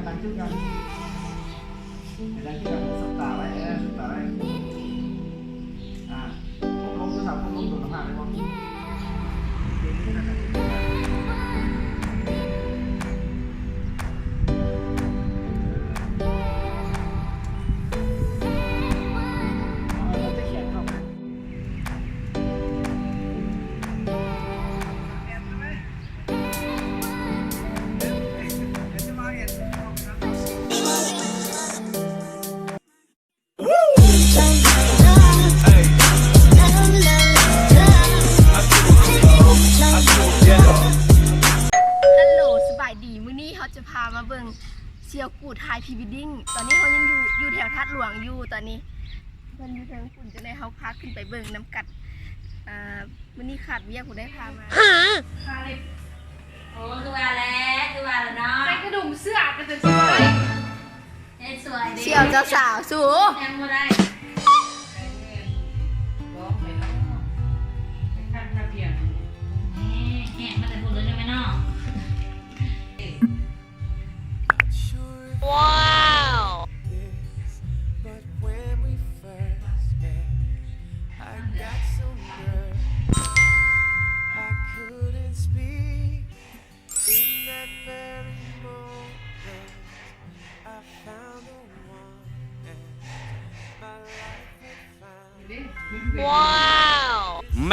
ຕັ້ງຊື່ກັນ ໃຫ້ຕັ້ງຊື່ກັນ ສົບຕາໄວ້ ເອີ ສົບຕາໄວ້ ອ່າ ກົ້ມລົງ ໂທລະສັບ ກົ້ມລົງ ຕົວໜ້າຜາກໄດ້ບໍ່? ຮັລໂຫຼ ສະບາຍດີ ມື້ນີ້ເຮົາຈະພາມາເບິ່ງສ່ຽວກູ່ຖ່າຍພຣີເວດດິ້ງ. ຕອນນີ້ເຮົາຍັງຢູ່ ຢູ່ແຖວທາດຫຼວງຢູ່ ຕອນນີ້ເພິ່ນຢູ່ເທິງພຸ້ນ ຈັ່ງໃດເຮົາພາຂຶ້ນໄປເບິ່ງນຳກັນ. ອ່າ ມື້ນີ້ຂາດວຽກ ຜູ້ໃດພາມາ ໂອ້ ຄືວ່າແຫຼະ ຄືວ່າແຫຼະເນາະ ໃສ່ກະດຸມເສື້ອກະຈະຊ່ວຍ ເຮັດຊ່ວຍເດ້ ສ່ຽວເຈົ້າສາວສູ ຍັງບໍ່ໄດ້ ແຫ້ງມາແຕ່ພຸ້ນເລີຍແມ່ເນາະ. ວ້າວ ວ້າວ ແໝ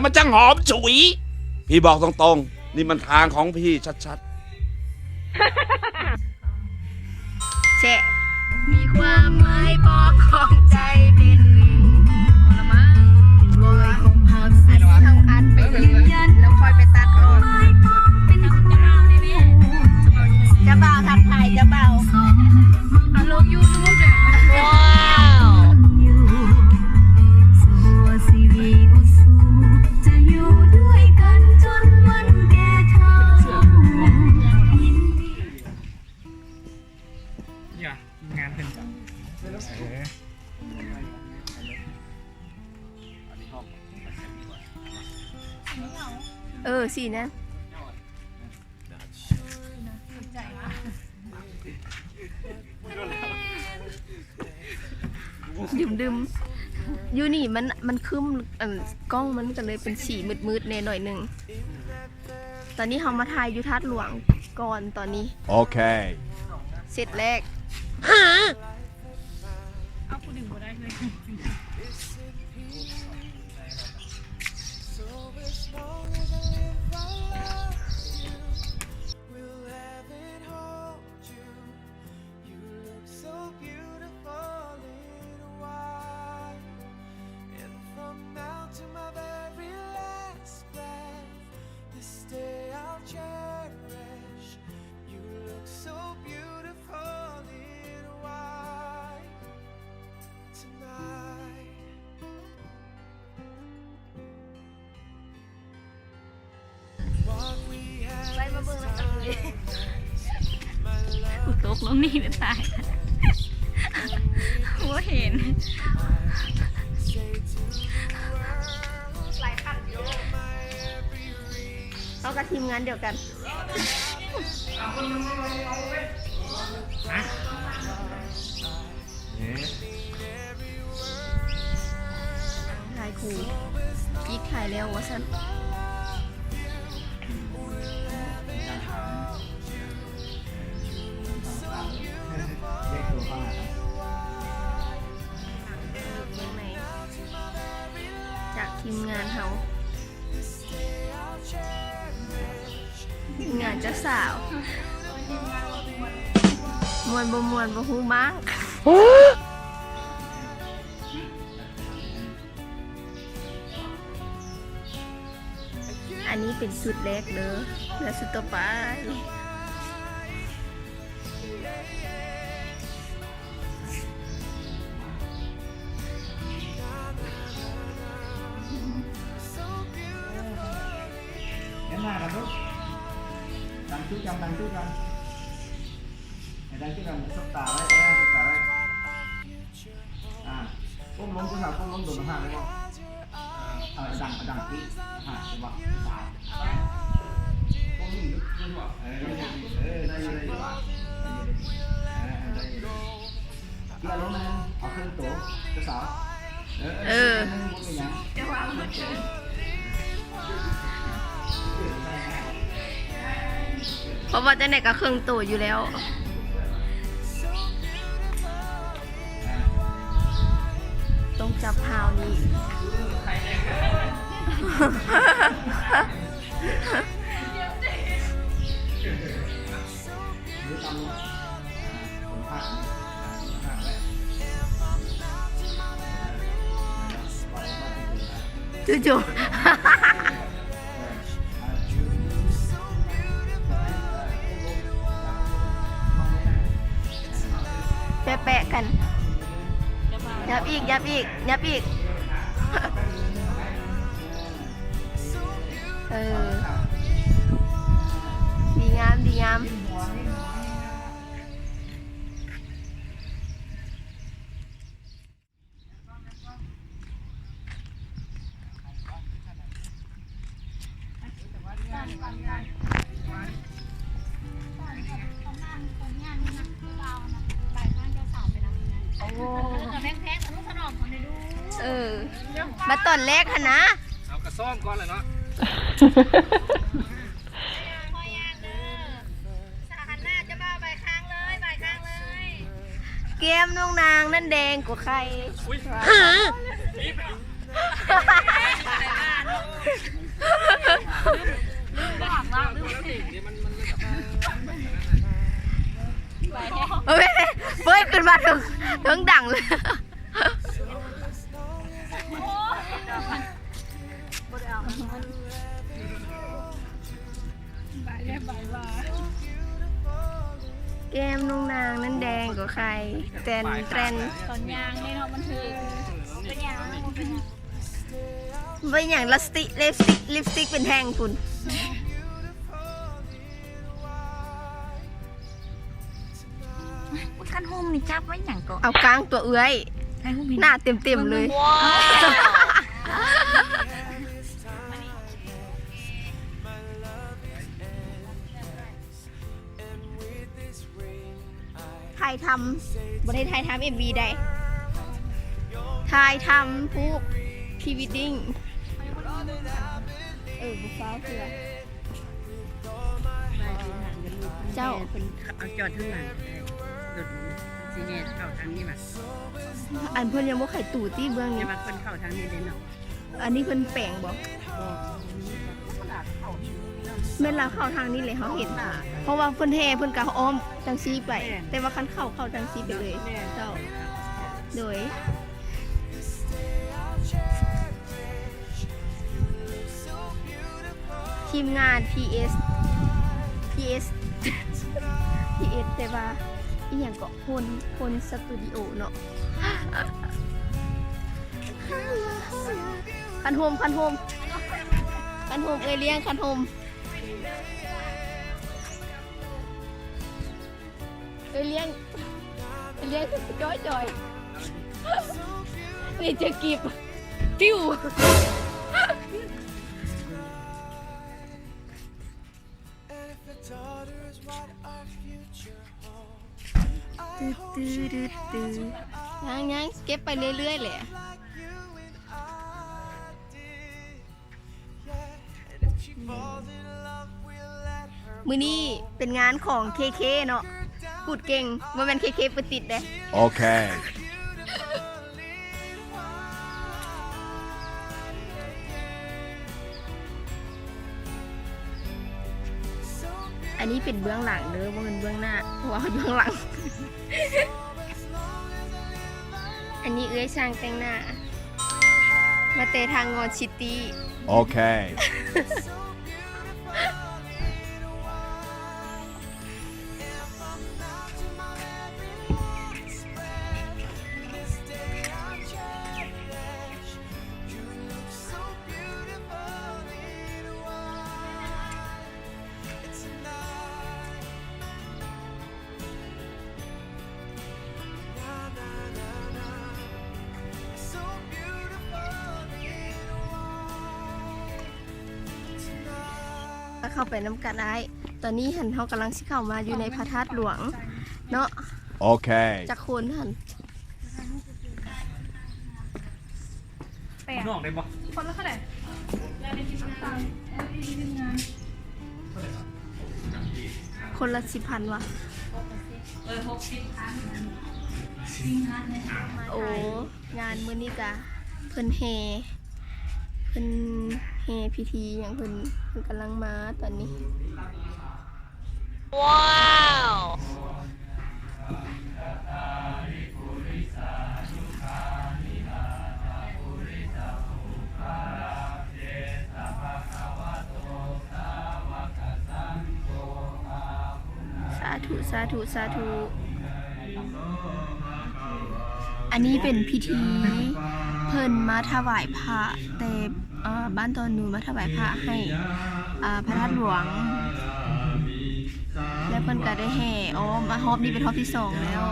ມັນຈັ່ງຫອມຊຸຍ ພີ່ບອກຕົງໆ ນີ້ມັນທາງຂອງພີ່ຊັດໆ. ແຊະ ມີຄວາມໝາຍບອກຂອງໃຈເປັນ ພໍລະມັງ ອັນນີ້ເຮົາອັດໄປເລີຍ ແລ້ວຄ່ອຍໄປຕັດອອກ. ເຈົ້າບ່າວ ທັກທາຍເຈົ້າບ່າວ ເອົາລົງຢູທູບເດີ. ວ້າວ ນີ້ຫວາ ທີມງານເພິ່ນ ເອີ ເອີ ສີນັ້ນ ດຶມໆ ຢູ່ນີ້ມັນ ມັນຄຶ້ມ ອັນ ກ້ອງມັນກະເລີຍເປັນສີມືດໆແດ່ໜ້ອຍໜຶ່ງ. ຕອນນີ້ເຮົາມາຖ່າຍຢູ່ທາດຫຼວງກ່ອນຕອນນີ້. ໂອເຄ ເຊັດແລກ. ເອົາ ກູດຶງບໍ່ໄດ້ເລີຍ.ກູຕົກລົງນີ້ແບບຕາຍ ບໍ່ເຫັນ. ເຮົາກັບທີມງານດຽວກັນ. ຮະ? ເອີ ຖ່າຍຄູ່ ອີກ ຖ່າຍແລ້ວວ່າຊັ້ນ. ຈາກທີມງານເຮົາ ທີມງານເຈົ້າສາວ ມ່ວນບໍ່ມ່ວນບໍ່ຮູ້ມ້າງ. ອັນນີ້ເປັນຊຸດແລກເດີ ແລ້ວຊຸດຕໍ່ໄປ. ເຫັນໜ້າກັນລູກ ຕັ້ງຊື່ກັນ ຕັ້ງຊື່ກັນ ໃຫ້ຕັ້ງຊື່ກັນ ສົບຕາໄວ້ ເອີ ສົບຕາໄວ້ ອ່າ ກົ້ມລົງ ຜູ້ສາວ ກົ້ມລົງ ດົນໜ້າຜາກໄດ້ບໍ່? ເອີ ດັງ ດັງ ຕິດ ອ່າ ເຫັນບໍ່? ຜູ້ສາວ ກ້ມນີ້ ເອີ ໄດ້ຢູ່ ໄດ້ຢູ່ ໄດ້ຢູ່ ອ່າ ເອີ ເພາະວ່າຈັ່ງໃດກໍເຄິ່ງໂຕຢູ່ແລ້ວ. ຕ້ອງຈັບຮາວນີ້. ແປະໆກັນ. ຫຍັບອີກ ຫຍັບອີກ ຫຍັບອີກ. ເອີ ດີງາມ ດີງາມ. ໂອ້ ເອີ ມາຕອນແລກຫັ້ນນະ. ເອົາກະຊ້ອມກ່ອນລະເນາະ. ແກ້ມນ້ອງນາງນັ້ນແດງກວ່າໄຂ່. ໂອ້ຍ ເປີດຂຶ້ນມາເຖິງ ເຖິງດັງເລີຍ. ແກ້ມນ້ອງນາງນັ້ນແດງກວ່າໄຂ່. ແຕ່ນແຕ່ນ ຕອນຍ່າງເດ້ເນາະ ມັນຖືກ ເປັນຫຍັງ ເປັນຫຍັງ ເປັນຫຍັງ ລິບສະຕິກ ລິບສະຕິກ ລິບສະຕິກເປັນແທ່ງພຸ້ນ. ຄັນຮົ່ມນີ້ຈັບໄວ້ຫຍັງເກາະ? ເອົາກາງຕົວເອື້ອຍ ໃຫ້ຫຸ້ມເຫັນ ໜ້າເຕັມໆເລີຍ. ວ້າວ ຖ່າຍທຳ ບໍ່ໄດ້ຖ່າຍທຳເອັມວີໃດ ຖ່າຍທຳຮູບພຣີເວດດິ້ງ. ເອີ ບໍ່ຟ້າວເທື່ອ. ເຈົ້າ ເພິ່ນເອົາຈອດທາງຫຼັງ ລົດຊິແຫ່ເຂົ້າທາງນີ້ຫວາ? ອັນເພິ່ນຍັງບໍ່ໄຂຕູຕິເບື້ອງນີ້ ແຕ່ວ່າເພິ່ນເຂົ້າທາງນີ້ເດ້ເນາະ. ອັນນີ້ເພິ່ນແປງບໍ່? ບໍ່ ແມ່ນລາວເຂົ້າທາງນີ້ແຫຼະ ເຮົາເຫັນ ເພາະວ່າເພິ່ນແຫ່ເພິ່ນກະອ້ອມຈັ່ງຊີ້ໄປ ແຕ່ວ່າຄັນເຂົ້າ ເຂົ້າຈັ່ງຊີ້ໄປເລີຍ. ເຈົ້າ ໂດຍ ທີມງານພີເອັສ ພີເອັສ ພີເອັສ ແປວ່າອີ່ຫຍັງເກາະ ພົນ ພົນສະຕູດິໂອເນາະ. ຄັນໂຮມ ຄັນໂຮມ ຄັນໂຮມ ເອື້ອຍລ້ຽງ ຄັນໂຮມ. ເອື້ອຍລ້ຽງ ເອື້ອຍລ້ຽງຈ້ອຍໆ ນີ້ເຈີກິບ ຕິວ ຕຶt-tyt-tyt-tyt. ຍັງໆ ເກັບໄປເລື້ອຍໆແຫຼະ. ມື້ນີ້ເປັນງານຂອງເຄເຄເນາະ ກູດເກັ່ງ ບໍ່ແມ່ນເຄເຄປືຕິດເດ້. ໂອເຄ ອັນນີ້ເປັນເບື້ອງຫຼັງເດີ ບໍ່ແມ່ນເບື້ອງໜ້າ ເພາະວ່າເຮົາຢູ່ຂ້າງຫຼັງ. ອັນນີ້ເອື້ອຍຊ່າງແຕ່ງໜ້າ ມາແຕ່ທາງງອນຊິຕີ. ໂອເຄ ເຂົ້າໄປນຳກັນອ້າຍ. ຕອນນີ້ຫັ້ນເຮົາກຳລັງຊິເຂົ້າມາຢູ່ໃນພະທາດຫຼວງເນາະ. ໂອເຄ ຈັກຄົນຫັ້ນ? ນອກໄດ້ບໍ່? ຄົນລະເທົ່າໃດ? ຄົນລະສິບພັນວະ? ເອີ ຫົກສິບພັນ. ໂອ້ ງານມື້ນີ້ກະເພິ່ນແຫ່ ເພິ່ນແຫ່ພິທີຫຍັງ ເພິ່ນ ເພິ່ນກຳລັງມາຕອນນີ້. ວ້າວ ສາທຸ ສາທຸ ສາທຸ. ອັນນີ້ເປັນພິທີ ເພິ່ນມາຖວາຍພະ ແຕ່ ເອີ ບ້ານດອນໜູນມາຖວາຍພະໃຫ້ ເອີ ພະທາດຫຼວງ ແລ້ວເພິ່ນກະໄດ້ແຫ່ອ້ອມ ມາຮອບນີ້ເປັນຮອບທີສອງແລ້ວ.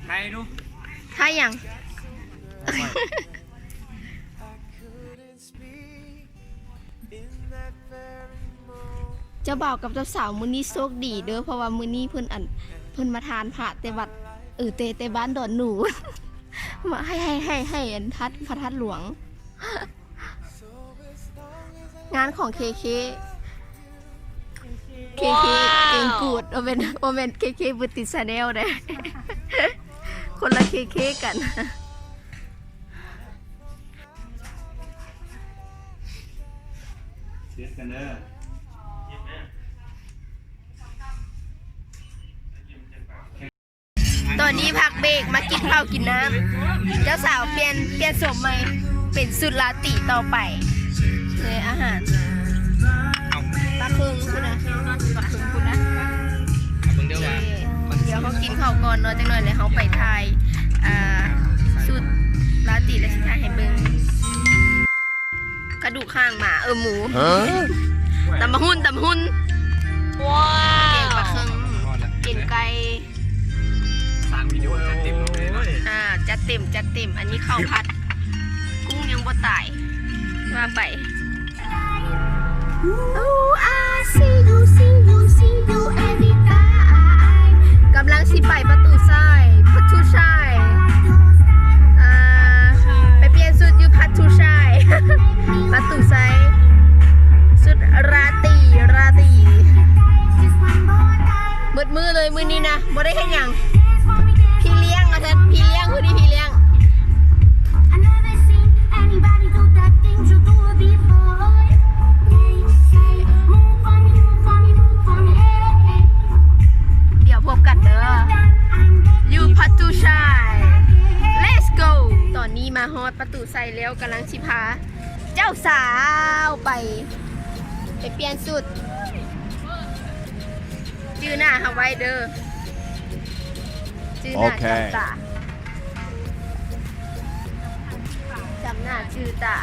ຖ່າຍດູ ຖ່າຍຫຍັງ? ເຈົ້າບ່າວກັບເຈົ້າສາວມື້ນີ້ໂຊກດີເດີ ເພາະວ່າມື້ນີ້ເພິ່ນ ອັນ ເພິ່ນມາທານພະແຕ່ວັດ ເອີ ແຕ່ ແຕ່ບ້ານດອນໜູນ ມາໃຫ້ ໃຫ້ ໃຫ້ ໃຫ້ ອັນ ທາດ ພະທາດຫຼວງ. ງານຂອງເຄເຄ ເຄເຄ ເກັ່ງກູດ ບໍ່ແມ່ນ ບໍ່ແມ່ນເຄເຄ British Channel ເດ້ ຄົນລະເຄເຄກັນ. ເຮັດກັນເດີ. ຕອນນີ້ພັກເບຣກ ມາກິນເຂົ້າກິນນ້ຳ ເຈົ້າສາວປ່ຽນ ປ່ຽນໂສມໃໝ່ ເປັນຊຸດລາຕີຕໍ່ໄປ ເລີຍອາຫານ ປາເຄິ່ງພຸ້ນນະ ປາເຄິ່ງພຸ້ນນະ. ເບິ່ງເດີວ່າ ດຽວເຮົາກິນເຂົ້າກ່ອນເນາະ ຈັກໜ່ອຍແລ້ວເຮົາໄປຖ່າຍ ອ່າ ຊຸດລາຕີ ແລ້ວຊິຖ່າຍໃຫ້ເບິ່ງ. ກະດູກຫາງໝາ ເອີ ໝູ ຕຳບັກຫຸ່ນ ຕຳບັກຫຸ່ນ ວ້າວ ແກງປາເຄິ່ງ ເອັນໄກ່ ສ້າງວິດີໂອຈັດເຕັມເລີຍເນາະ. ອ່າ ຈັດເຕັມ ຈັດເຕັມ ອັນນີ້ເຂົ້າຜັດ ກຸ້ງຍັງບໍ່ຕາຍ ວ່າໄປ. Ooh, I see you, see you, see you every time. ກຳລັງຊິໄປປະຕູໄຊ ປະຕູໄຊ ອ່າ ໄປປ່ຽນຊຸດຢູ່ປະຕູໄຊ ປະຕູໄຊ ຊຸດລາຕີ ລາຕີ. ໝົດມື້ເລີຍມື້ນີ້ນະ ບໍ່ໄດ້ເຮັດຫຍັງ ພີ່ລ້ຽງວ່າຊັ້ນ ພີ່ລ້ຽງ ມື້ນີ້ພີ່ລ້ຽງ. ດຽວພົບກັນເດີ ຢູ່ປະຕູໄຊ Let's go. ຕອນນີ້ມາຮອດປະຕູໄຊແລ້ວ ກຳລັງຊິພາເຈົ້າສາວໄປ ໄປປ່ຽນຊຸດ. ຈື່ໜ້າເຮົາໄວ້ເດີ ຈື່ໜ້າ ໂອເຄ ຈຳຕາ ຈຳໜ້າຈື່ຕາ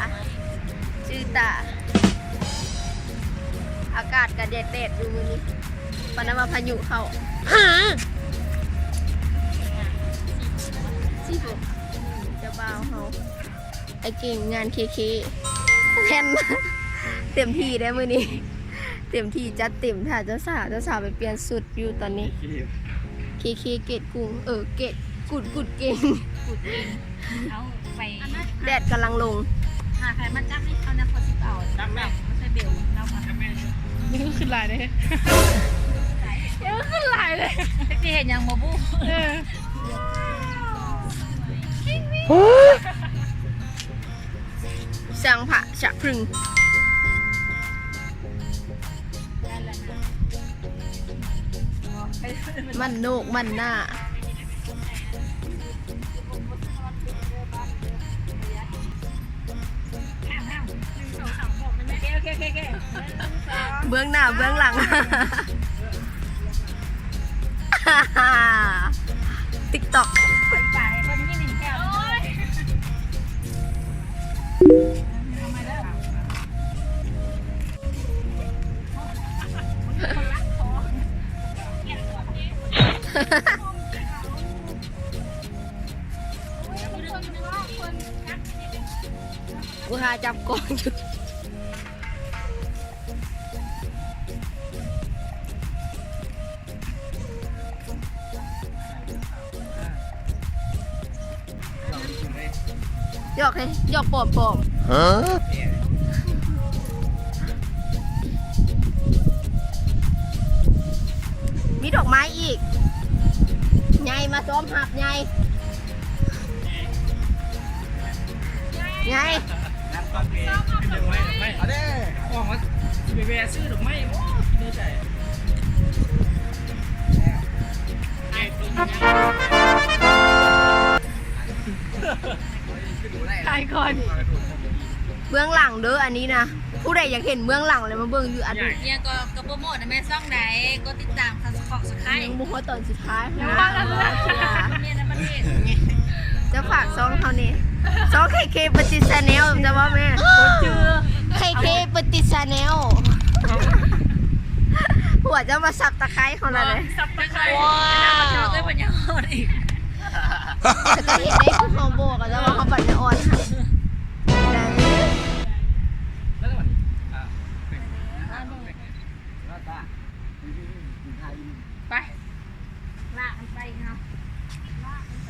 ຈື່ຕາ. ອາກາດກະແດດໆຢູ່ມື້ນີ້ ປານນັ້ນວ່າພາຍຸເຂົ້າ. ຫາ ສີ່ຫົກ ເຈົ້າບ່າວເຮົາ ໄອ້ເກັ່ງ ງານເຄເຄ ແຜ່ນ ເຕັມທີ່ເດ້ມື້ນີ້ ເຕັມທີ່ຈັດເຕັມ ຖ້າເຈົ້າສາວ ເຈົ້າສາວໄປປ່ຽນຊຸດຢູ່ຕອນນີ້ ເຄເຄ ເກດກຸງ ເອີ ເກດ ກຸດ ກຸດເກັ່ງ ກຸດເກັ່ງ ເອົາໄປ ແດດກຳລັງລົງ ຫາໃຜມາຈັບນີ້ ເອົາແນວ ຂ້ອຍຊິເອົາ ຈັບແມ່ ມາໃສ່ເບວ ເອົາມາ ຈັບແມ່ ມັນຄືຂຶ້ນຫຼາຍເດ້ ມັນຄືຂຶ້ນຫຼາຍເດ້ ຈັກຊິເຮັດຫຍັງບໍ່ຮູ້ ເອີ. ສ້າງພະສະພຶງ ໝັ້ນໂນກໝັ້ນໜ້າ ເບື້ອງໜ້າເບື້ອງຫຼັງ TikTok. ໂອ້ຍ. ຈັບກ້ອງຢູ່. ຢອກເດ້ ຢອກປອມໆ. ຮະ? ມີດອກໄມ້ອີກ. ໃຫຍ່ ມາຊ້ອມຮັບໃຫຍ່. ໃຫຍ່ ເອົາເດ້ ອອກມາຊິໄປແວ່ຊື້ດອກໄມ້ບໍ່ ຄິດໃນໃຈ. ຖ່າຍກ່ອນ ເບື້ອງຫຼັງເດີ ອັນນີ້ນະ. ຜູ້ໃດຢາກເຫັນເບື້ອງຫຼັງແລ້ວມາເບິ່ງຢູ່ອັນນີ້. ຫຍັງກໍ ກໍໂປຣໂມດນະແມ່ ຊ່ອງໃດ ກົດຕິດຕາມ Subscribe ຍັງບໍ່ຮອດຕອນສຸດທ້າຍ. ຍັງບໍ່ຮອດຕອນສຸດທ້າຍ ແມ່ນນະ ມັນເຫັນ. ເຈົ້າຝາກຊ່ອງເຮົາແດ່ ຊ່ອງ ເຄເຄ ປະຕິດ Channel ເຈົ້າເວົ້າແມ່. ບໍ່ຈື່ ເຄເຄ ປະຕິດ Channel. ຜົວເຈົ້າມາ Subscribe ເຮົາລະເດ້. Subscribe ເຈົ້າເອີ້ຍ ເພິ່ນຍັງຮອດອີກ. ເຂົາເຈົ້າເຮັດໄດ້ຄືເຮົາບອກ ເຂົາເຈົ້າວ່າເຮົາບັດຍາອ່ອນຫັ້ນ. ໄປ ລາກກັນໄປເນາະ ລາກກັນໄປ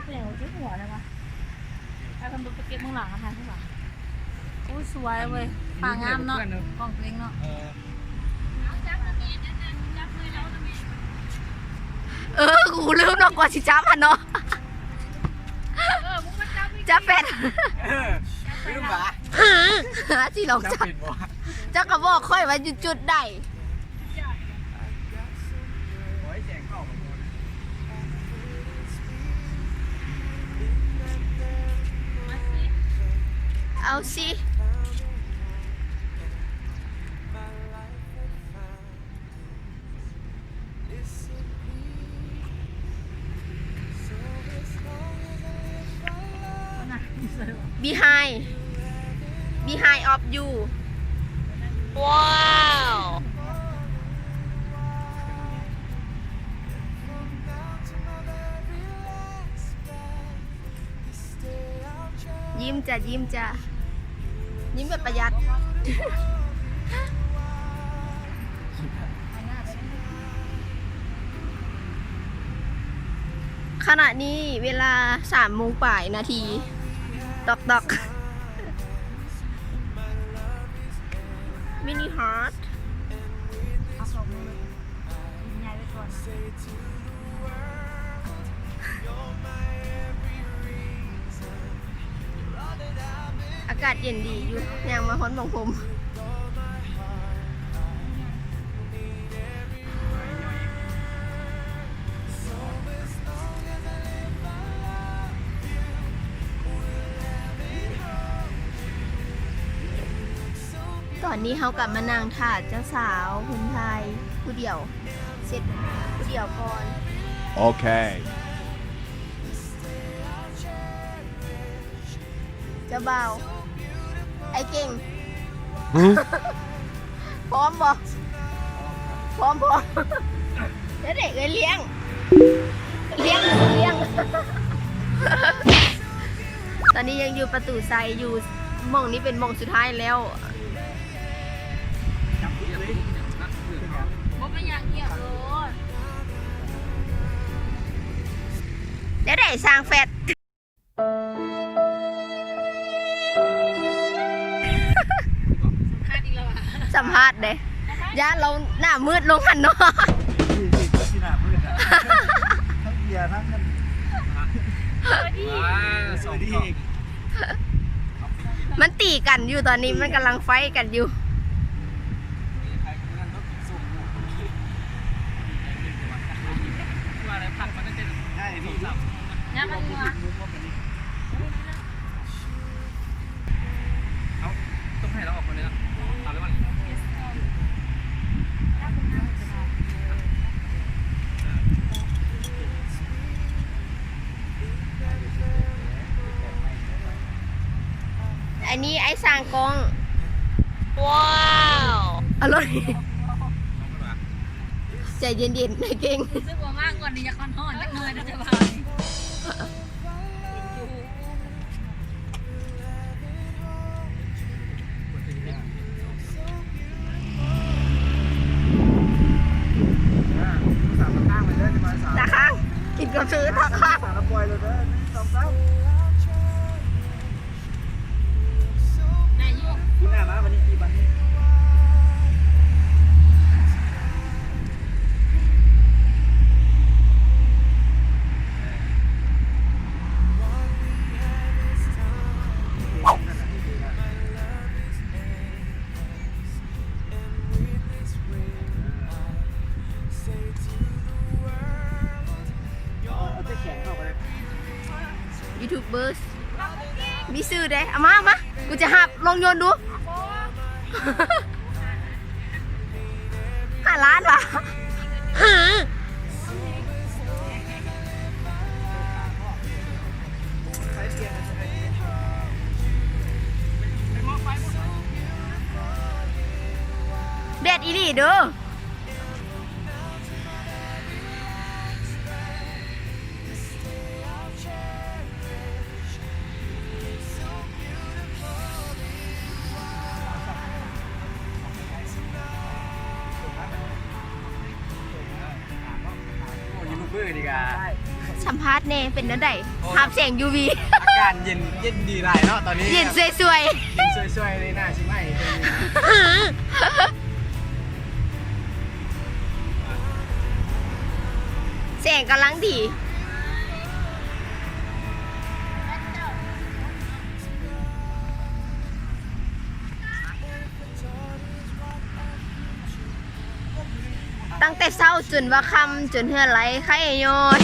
ເປັນຫຍັງເຈັບຫົວແທ້ວະ. ໄປ ເພິ່ນໄປເກັບເບື້ອງຫຼັງ ມາຖ່າຍເບື້ອງຫຼັງ. ໂອ້ຍ ສວຍເວີຍ ຟ້າງາມເນາະ ກ້ອງຕົວເອງເນາະ. ເອີ ເອີ ກູລືມເນາະ ກວ່າຊິຈັບຫັ້ນເນາະ. ເອີ ມຶງມາຈັບ ຈັບແຟດ. ເອີ ລືມຫວາ ຊິລອງຈັບ ຈັບເປັນບໍ່? ເຈົ້າກໍບອກຂ້ອຍວ່າຢູ່ຈຸດໃດ. ໂອ້ຍ ແສງເຂົ້າ ເອົາຊິ. Behind, behind of you. ວ້າວ. ຍິ້ມຈ້າ ຍິ້ມຈ້າ ຍິ້ມແບບປະຢັດ. ຂະນະນີ້ເວລາສາມໂມງປາຍນາທີ ຕອກໆ. Mini heart. ອາກາດເຢັນດີຢູ່ ຍ່າງມາຮອດໝ່ອງຜົມ. ຕອນນີ້ເຮົາກໍມານັ່ງຖ້າເຈົ້າສາວເພິ່ນຖ່າຍຜູ້ດຽວ ເຊັດຜູ້ດຽວກ່ອນ. ໂອເຄ ເຈົ້າບ່າວ ໄອ້ເກັ່ງ ພ້ອມບໍ່? ພ້ອມ ພ້ອມ. ແລ້ວເດັກເອີຍລ້ຽງ ລ້ຽງ ລ້ຽງ. ຕອນນີ້ຍັງຢູ່ປະຕູໄຊຢູ່ ໝ່ອງນີ້ເປັນໝ່ອງສຸດທ້າຍແລ້ວ. ບໍ່ເປັນຫຍັງ ຮຽບໂລດ. ແນວໃດຊ່າງແຟດ? ສຳພາດອີກແລ້ວຫວາ? ສຳພາດເດ້ ຢ້ານລາວໜ້າມືດລົງຫັ້ນເນາະ. ນີ້ ນີ້ຄືຊິໜ້າມືດນະ ທັງເບຍທັງເງິນ. ມັນຕີກັນຢູ່ ຕອນນີ້ມັນກຳລັງໄຟກັນຢູ່. ເອົາ ຕ້ອງໃຫ້ລາວອອກກ່ອນເລີຍເນາະ ເອົາເລີຍວ່າ. ອັນນີ້ອ້າຍຊ່າງກ້ອງ. ວ້າວ ອະລ່ອຍ. ໃຈເຢັນໆ ນາຍເກັ່ງ. ຮູ້ສຶກວ່າມາງວດນີ້ຢາກຮ້ອນໆ ຈັກໜ້ອຍເດີເຈົ້າບ່າວນີ້. ເປັນຢູ່ ເປັນຢູ່. ເບີ ມີຊື່ເດ້. ເອົາມາ ເອົາມາ ກູຈະຮັບ ລອງໂຍນດູ. ຫ້າລ້ານຫວາ? ແດດອີ່ຫຼີເດີ້. ໂອ້ ຢູທູບເບີນີ້ກະ ສຳພາດແດ່ ເປັນແນວໃດ? ໂອ້ ຮັບແສງຢູວີ ອາກາດເຢັນ ເຢັນດີຫຼາຍເນາະຕອນນີ້ ເຢັນຊ່ວຍໆ ເຢັນຊ່ວຍໆເລີຍ ໜ້າຊິໄໝ້. ແສງກຳລັງດີ. ຕັ້ງແຕ່ເຊົ້າຈົນວ່າຄ່ຳ ຈົນເຫື່ອໄຫຼໄຄຍ້ອຍ.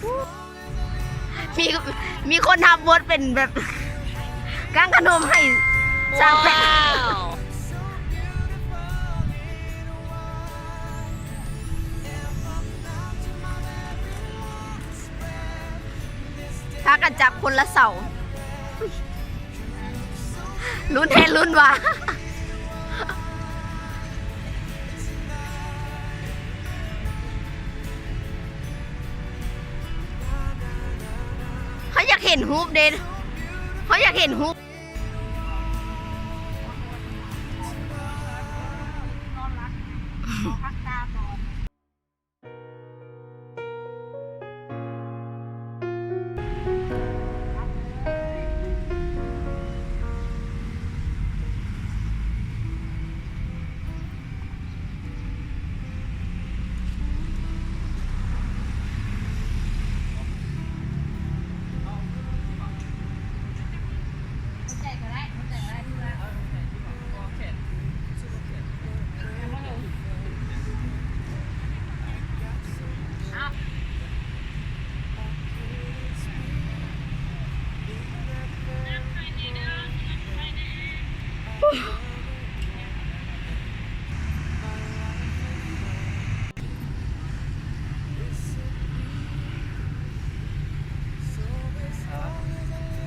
Wow. ມີ ມີຄົນຮັບບົດເປັນແບບກ້າງຂະໜົມໃຫ້ຊ່າງແປງ. ພາກັນຈັບຄົນລະເສົາ. ລຸ້ນແທ້ລຸ້ນວ່າ. ເຮົາຢາກເຫັນຮູບເດ້ ເຮົາຢາກເຫັນຮູບ.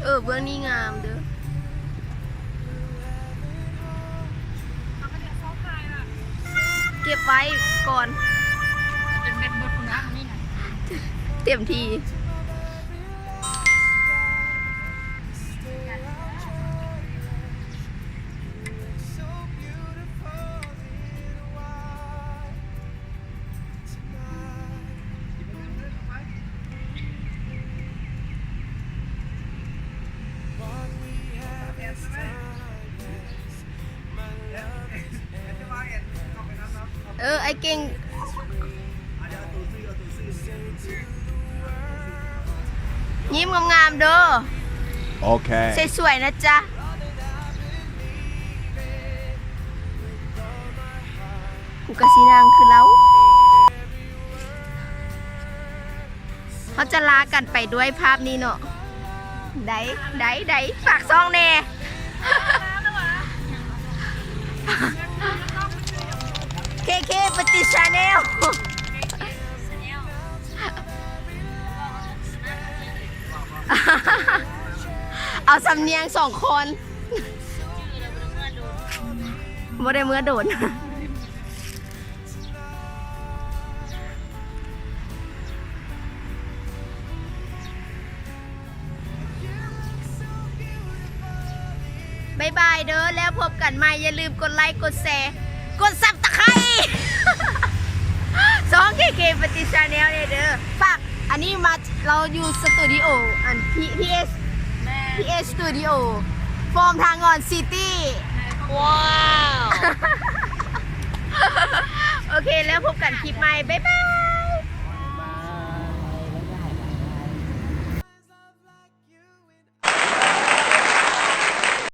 ເອີ ເບື້ອງນີ້ງາມເດີ້. ເກັບໄວ້ກ່ອນ ເຕັມທີ່. ເອີ ອ້າຍເກັ່ງ ຍິ້ມງາມໆເດີ້. ໂອເຄ ສວຍໆນະຈ໊ະ. ກູກະຊິນັ່ງຄືລາວ. ເຮົາຈະລາກັນໄປດ້ວຍພາບນີ້ເນາະ. ໄດ້ ໄດ້ ໄດ້ ຝາກຊ່ອງແດ່. ເຄເຄປະຕິຊາແນວ ເອົາສຳນຽງສອງຄອນ. ບໍ່ໄດ້ເມືອໂດນ. ບາຍບາຍເດີ້ ແລ້ວພົບກັນໃໝ່. ຢ່າລືມກົດໄລ ກົດແຊ ກົດຊັບຕະໄຄ ຊ່ອງເຄເຄປະຕິຊາແນວແດ່ເດີ້. ຝາກ ອັນນີ້ມາ ລາວຢູ່ສະຕູດິໂອ ອັນ ພີ ພີເອັສ ແມ່ນ ພີເອັສສະຕູດິໂອ. From Thangawn City. ວ້າວ ໂອເຄ ແລ້ວພົບກັນຄລິບໃໝ່ ບາຍບາຍ.